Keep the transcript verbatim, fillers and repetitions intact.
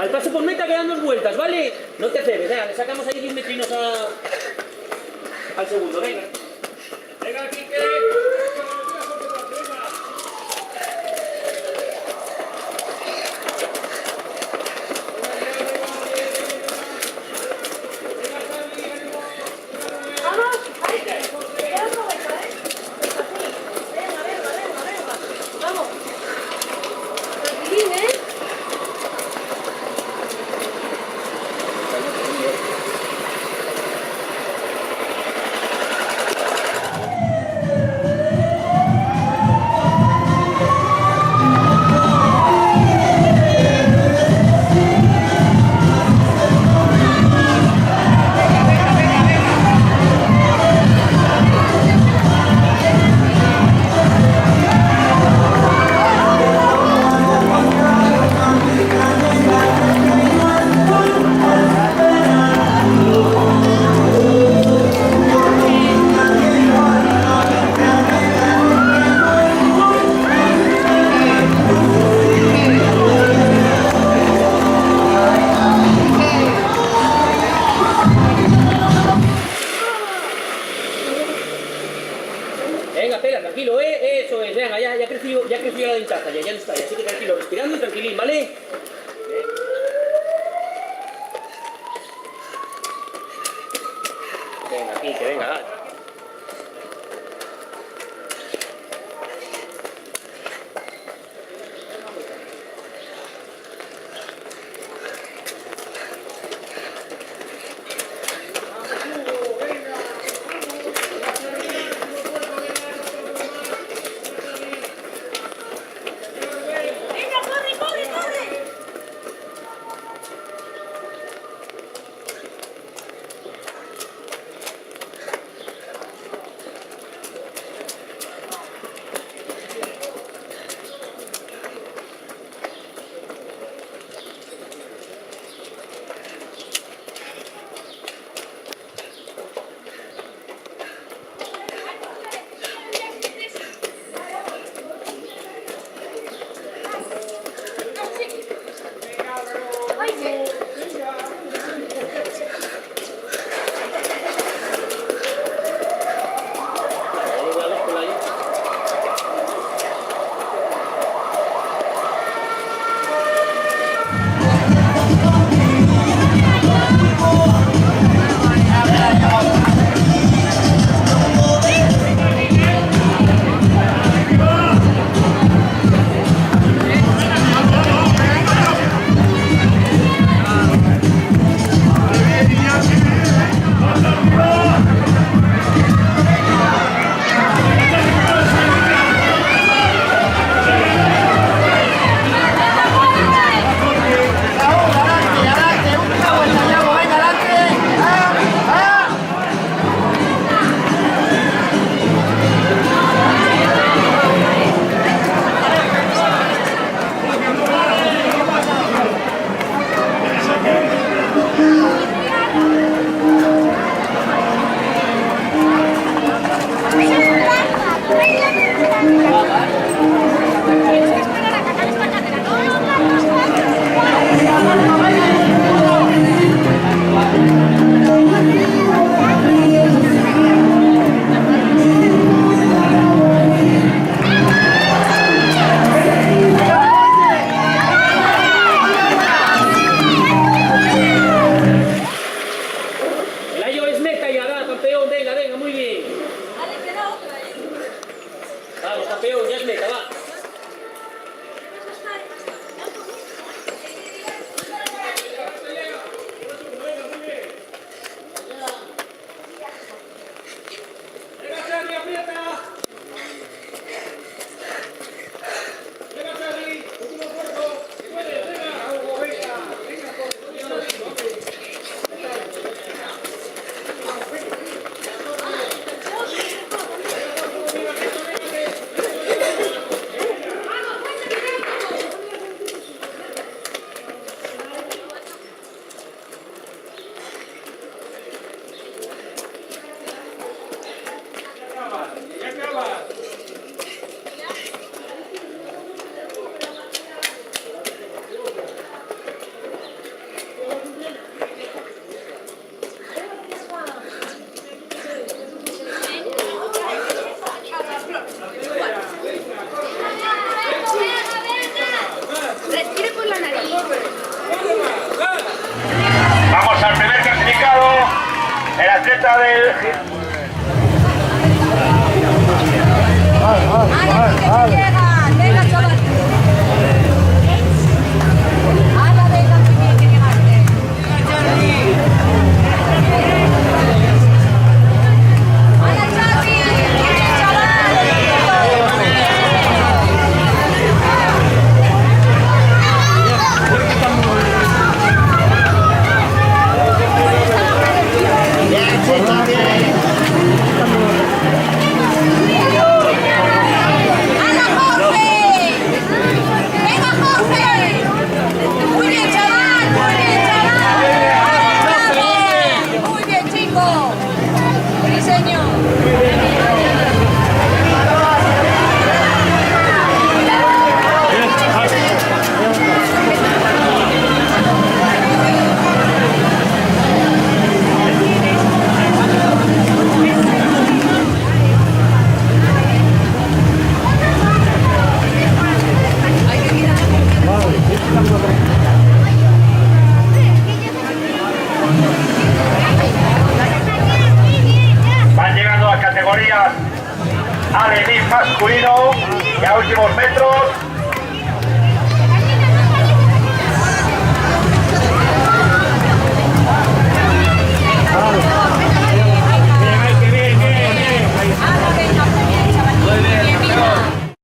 Al paso por meta quedan dos vueltas, ¿vale? No te cebes, venga, le sacamos ahí diez metrinos a, al segundo, venga. Venga, Quique. Vamos, ahí. Queda una vuelta, ¿eh? Así. Venga, venga, venga, venga. Vamos. Tranquilín, ¿eh? Venga, pela, tranquilo, eh, eso es, venga, ya, ya creció, ya creció la ventaja, ya, ya no está, así que tranquilo, respirando y tranquilín, ¿vale? Venga, aquí, que venga, dale. Venga, corre, corre, corre. El atleta del...